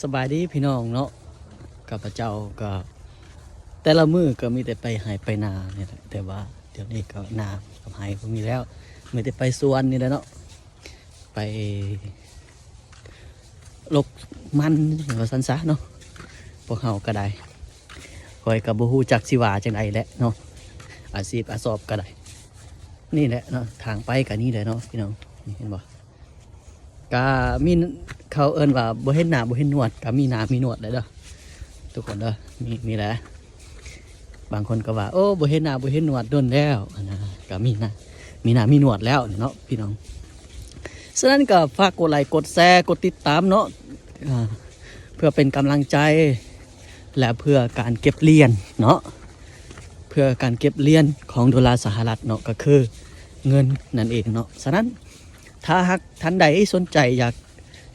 ສະບາຍດີພີ່ນ້ອງເນາະ, ຂ້າພະເຈົ້າກໍແຕ່ລະມື້ກໍມີແຕ່ໄປໄຮ່ໄປນານີ້ແຫຼະ, ແຕ່ວ່າດຽວນີ້ກໍນາກັບໄຮ່ບໍ່ມີແລ້ວ, ມີແຕ່ໄປສວນນີ້ແຫຼະເນາະ, ໄປລົກມັນວ່າຊັ້ນຊະເນາະ. ພວກເຮົາກໍໄດ້ ຂ້ອຍກໍບໍ່ຮູ້ຈັກຊິວ່າຈັ່ງໃດແຫຼະເນາະ, ອາຊີບອາຊອບກໍໄດ້ ນີ້ແຫຼະເນາະ, ທາງໄປກໍນີ້ແຫຼະເນາະພີ່ນ້ອງ, ນີ້ເຫັນບໍ່? ກະມີ ເຂົາເອີ້ນວ່າບໍ່ເຫັນໜ້າບໍ່ເຫັນໜວດ ກະມີໜ້າມີໜວດແລ້ວເດີ ທຸກຄົນເດີ, ມີ ມີແຫຼະ. ບາງຄົນກໍວ່າ ໂອ້ ບໍ່ເຫັນໜ້າບໍ່ເຫັນໜວດດົນແລ້ວຫັ້ນນະ, ກະມີໜ້າ ມີໜ້າມີໜວດແລ້ວເນາະພີ່ນ້ອງ. ສະນັ້ນກໍຝາກກົດໄລກົດແຊກົດຕິດຕາມເນາະ, ອາ ເພື່ອເປັນກຳລັງໃຈ ແລະ ເພື່ອການເກັບຫຼຽນເນາະ, ເພື່ອການເກັບຫຼຽນຂອງໂດລາສະຫະລັດເນາະ, ກໍຄືເງິນນັ້ນເອງເນາະ. ສະນັ້ນ ຖ້າຫາກທ່ານໃດສົນໃຈຢາກ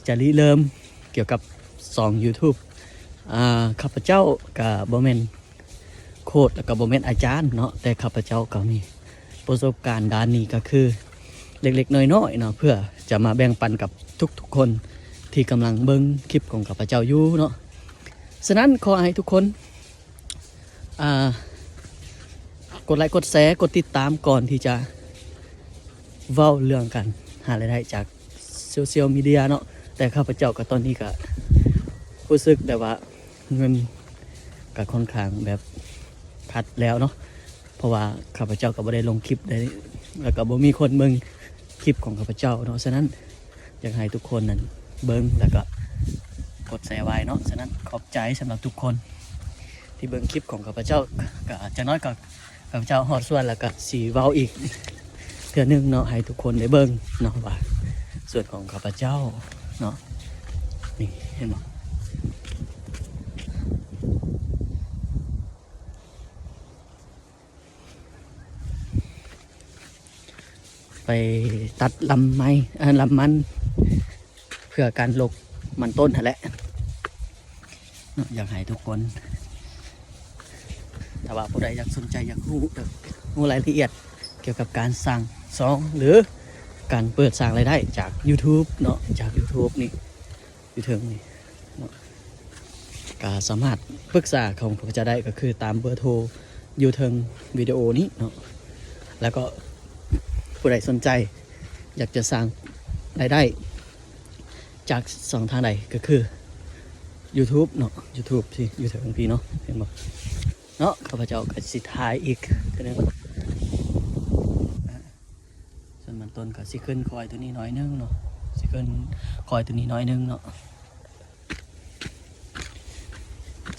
ຈະລິເລີ່ມກ່ຽວກັບຊ່ອງ YouTube ອາ ຂ້າພະເຈົ້າກະບໍ່ແມ່ນໂຄດ ແລະ ກະບໍ່ແມ່ນອາຈານເນາະ, ແຕ່ຂ້າພະເຈົ້າກະມີປະສົບການດ້ານນີ້ ກະຄືເລັກໆນ້ອຍໆເນາະ, ເພື່ອຈະມາແບ່ງປັນກັບທຸກໆຄົນທີ່ກຳລັງເບິ່ງຄລິບຂອງຂ້າພະເຈົ້າຢູ່ເນາະ. ສະນັ້ນ ຂໍໃຫ້ທຸກຄົນ ອ່າ ກົດໄລກົດແຊກົດຕິດຕາມ ກ່ອນທີ່ຈະເວົ້າເລື່ອງການຫາລາຍໄດ້ຈາກໂຊຊຽວມີເດຍເນາະ. ແຕ່ຂ້າພະເຈົ້າກໍຕອນນີ້ກໍຮູ້ສຶກແບບວ່າເງິນກໍຄ່ອນຂ້າງແບບຂັດແລ້ວເນາະ, ເພາະວ່າຂ້າພະເຈົ້າກໍບໍ່ໄດ້ລົງຄລິບໄດ້ ແລ້ວກໍບໍ່ມີຄົນເບິ່ງຄລິບຂອງຂ້າພະເຈົ້າເນາະ. ສະນັ້ນ ຢາກໃຫ້ທຸກຄົນນັ້ນເບິ່ງ ແລ້ວກໍກົດແຊໄວ້ເນາະ. ສະນັ້ນຂອບໃຈສຳລັບທຸກຄົນທີ່ເບິ່ງຄລິບຂອງຂ້າພະເຈົ້າ, ກໍຈະນ້ອຍກໍຂ້າພະເຈົ້າຮອດສວນ ແລ້ວກໍຊິເວົ້າອີກເທື່ອໜຶ່ງເນາະ ໃຫ້ທຸກຄົນໄດ້ເບິ່ງເນາະ ວ່າສວນຂອງຂ້າພະເຈົ້າເນາະ. ນີ້ເຫັນບໍ່? ໄປຕັດລຳໄມ້ ເອີ ລຳມັນ ເພື່ອການລົກມັນຕົ້ນຫັ້ນແຫຼະເນາະ. ຢາກໃຫ້ທຸກຄົນ ຖ້າວ່າຜູ້ໃດຢາກສົນໃຈ ຢາກຮູ້ ຢາກຮູ້ລາຍລະອຽດກ່ຽວກັບການສ້າງຊ່ອງ ຫຼື ການເປີດສ້າງລາຍໄດ້ຈາກ YouTube ເນາະ, ຈາກ YouTube ນີ້ ຢູ່ເທິງນີ້ເນາະ, ກະສາມາດປຶກສາຂອງພວກເຈົ້າໄດ້ ກໍຄືຕາມເບີໂທຢູ່ເທິງວິດີໂອນີ້ເນາະ. ແລ້ວກໍຜູ້ໃດສົນໃຈຢາກຈະສ້າງລາຍໄດ້ຈາກຊ່ອງທາງໃດ ກໍຄື YouTube ເນາະ, YouTube ທີ່ຢູ່ເທິງພີ້ເນາະ, ເຫັນບໍ່ເນາະ? ຂ້າພະເຈົ້າກໍຊິຖ່າຍອີກເທື່ອໜຶ່ງ. ສ່ວນມັນຕົ້ນກໍຊິຂຶ້ນຄອຍຕົວນີ້ໜ້ອຍໜຶ່ງເນາະ, ຊິຂຶ້ນຄອຍຕົວນີ້ໜ້ອຍໜຶ່ງເນາະ.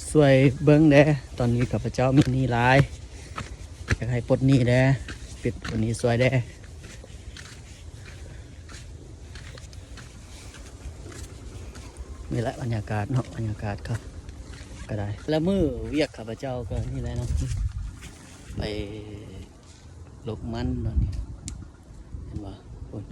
ຊ່ວຍເບິ່ງແດ່, ຕອນນີ້ຂ້າພະເຈົ້າມີໜີ້ຫຼາຍ, ຢາກໃຫ້ປົດໜີ້ແດ່, ປິດຕົວນີ້ຊ່ວຍແດ່. ນີ້ແຫຼະບັນຍາກາດເນາະ, ບັນຍາກາດກໍ ກໍໄດ້. ລະມື້ວຽກຂ້າພະເຈົ້າກໍນີ້ແຫຼະເນາະ, ໄປ ລົກມັນເນາະນີ້ ເຫັນບໍ່? ພຸ້ນ